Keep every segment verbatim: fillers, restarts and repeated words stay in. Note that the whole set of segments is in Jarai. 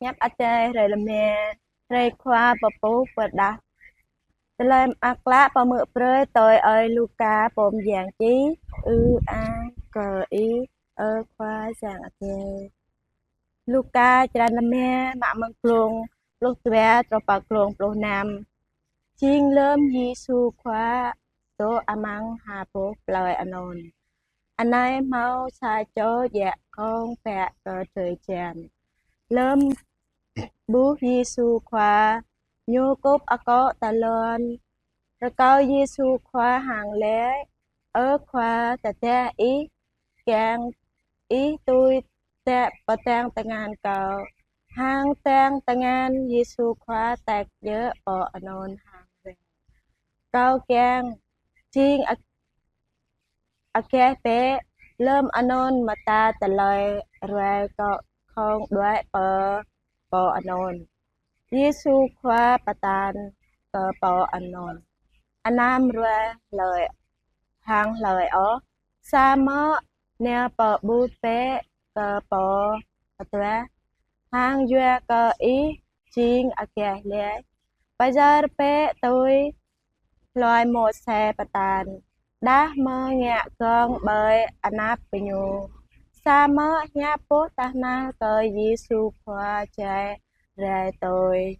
Hiăp Adai hrơi rơma, hrơi Khua pơpŭ pơrơđah. Tơlơi mơak klă pơhmư̆ brơi tui ơi Luka pô mơyang čih. Ư-ang kơ Ih, ơ Khua Yang Adai. Luka črăn rơma, mă mơ̆ng glông pluh dua truh pơ glông pluh năm. Jing lơm Yêsu Khua dŏ amăng ha boh plơi anŭn, anai hmâo sa čô djă kông bă kơ drơi jăn. Lơm ƀuh Yêsu Khua, ñu kŭp akŏ tơlŏn, rơkâo Yêsu Khua hăng laĭ: Ơ Khua, tơdah Ih kiăng, Ih tui tĕ pơdơ̆ng tơngan kâo. Hăng dơ̆ng tơngan, Yêsu Khua tĕk djơ̆ pô anŭn hăng rai. Kâo kiăng, jing a-, agaih bĕ. Lơm anŭn mơta tơlơi ruai kông đuaĭ pơ pô anŭn. Yêsu Khua pơtă kơ pô anŭn: Anăm ruai hlơi hăng hlơi ôh, samơ̆ nao pơƀut bĕ kơ pô pơtuah, hăng yua kơ Ih jing agaih laih. Pơyơr bĕ tui hlơi Môseh pơtă, đah mơ̆ ngă gơ̆ng ƀơi anăp gơñu. Samơ̆ hiăp boh tơhnal kơ Yêsu Khua jai rai tui.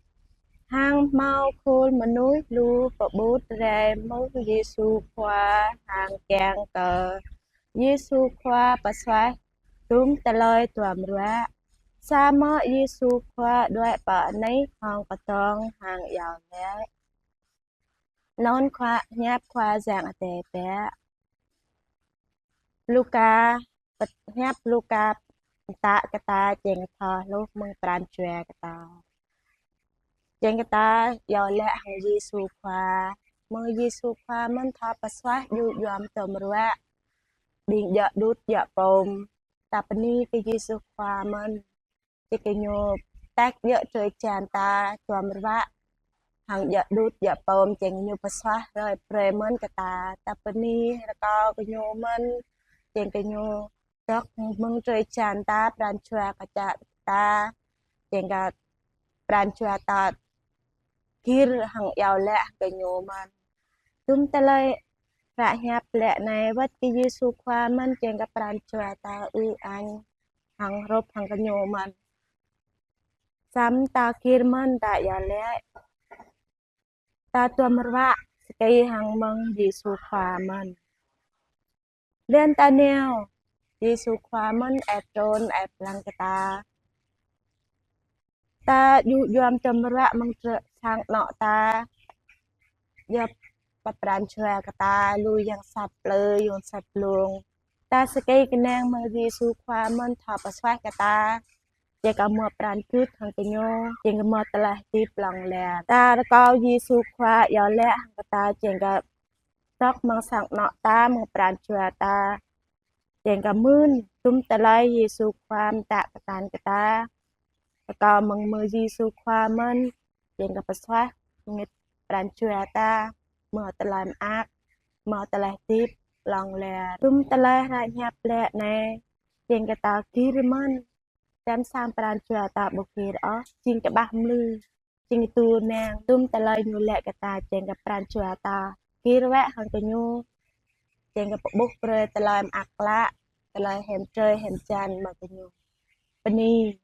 Hăng hmâo khul mơnuih lu pơƀut rai mơ̆ng Yêsu Khua hăng kiăng kơ Yêsu Khua pơsuaih dŭm tơlơi duăm ruă. Samơ̆ Yêsu Khua đuaĭ pơ anih hông kơdŏng hăng iâu laĭ. Anŭn Khua, hiăp Khua Yang Adai biă. Luka, pơt-, hiăp Luka pơtă kơ ta jing thâo hluh mơ̆ng pran jua kơ ta. Jing kơ ta iâu laĭ hăng Yêsu Khua, mơ̆ng Yêsu Khua mơ̆n thâo pơsuaih djŭ djuăm duăm ruă, ƀing djă đut djă pôm. Ta bơni kơ Yêsu Khua mơ̆n, jing kơ ñu tĕk djơ̆ drơi jăn ta duăm ruă, hăng djă đut djă pôm, jing kơ ñu pơsuaih hrơi brơi mơ̆n kơ ta. Ta bơni rơkâo kơ ñu mơ̆n, jing kơ ñu dŏ mơ̆ng drơi jăn ta, pran jua kơčă ta, jing kơ pran jua ta gir hăng iâu laĭ kơ ñu mơ̆n. Dŭm tơlơi hră hiăp laĭ anai wơ̆t kơ Yêsu Khua mơ̆n, jing kơ pran jua ta ư-ang hăng hrup hăng kơ ñu mơ̆n. Samơ̆ ta gir mơ̆n, ta iâu laĭ, ta duăm ruă sơkơi hăng mơ̆ng Yêsu Khua mơ̆n. Lĕn ta nao, Yêsu Khua mơ̆n ĕp trŭn ĕp lăng kơ ta. Ta djŭ djuăm duăm ruă mơ̆ng drơi sang anŏ ta, djŏp pran jua kơ ta, lu yang sat plư, yang sat blung. Ta sơkơi kơnang mơ̆ng Yêsu Khua mơ̆n thâo pơsuaih kơ ta, jing kơ hmâo pran jua hăng kơ ñu, jing kơ hmâo tơlơi hơdip hlŏng lar. Ta rơkâo Yêsu Khua iâu laĭ hăng kơ ta, jing kơ dŏ mơ̆ng sang anŏ ta, mơ̆ng pran jua ta, jing kơ mưn dŭm tơlơi Yêsu Khua pơtă kơtang kơ ta. Rơkâo mơ̆ng mơ̆ Yêsu Khua mơ̆n, jing kơ pơsuaih ngit pran jua ta, hmâo tơlơi mơak, hmâo tơlơi hơdip hlŏng lar. Dŭm tơlơi hră hiăp laĭ anai, jing kơ ta gir mơ̆n. Tơm sang pran jua ta ƀu gir ôh, jing kơ ƀah mlư, jing kơ tu nang. Dŭm tơlơi ñu laĭ kơ ta, jing kơ pran jua ta gir wơ̆t hăng kơ ñu, jing kơ pơƀuh brơi tơlơi mơak klă, tơlơi hiam drơi hiam jăn mơ̆ng kơ ñu. Bơni.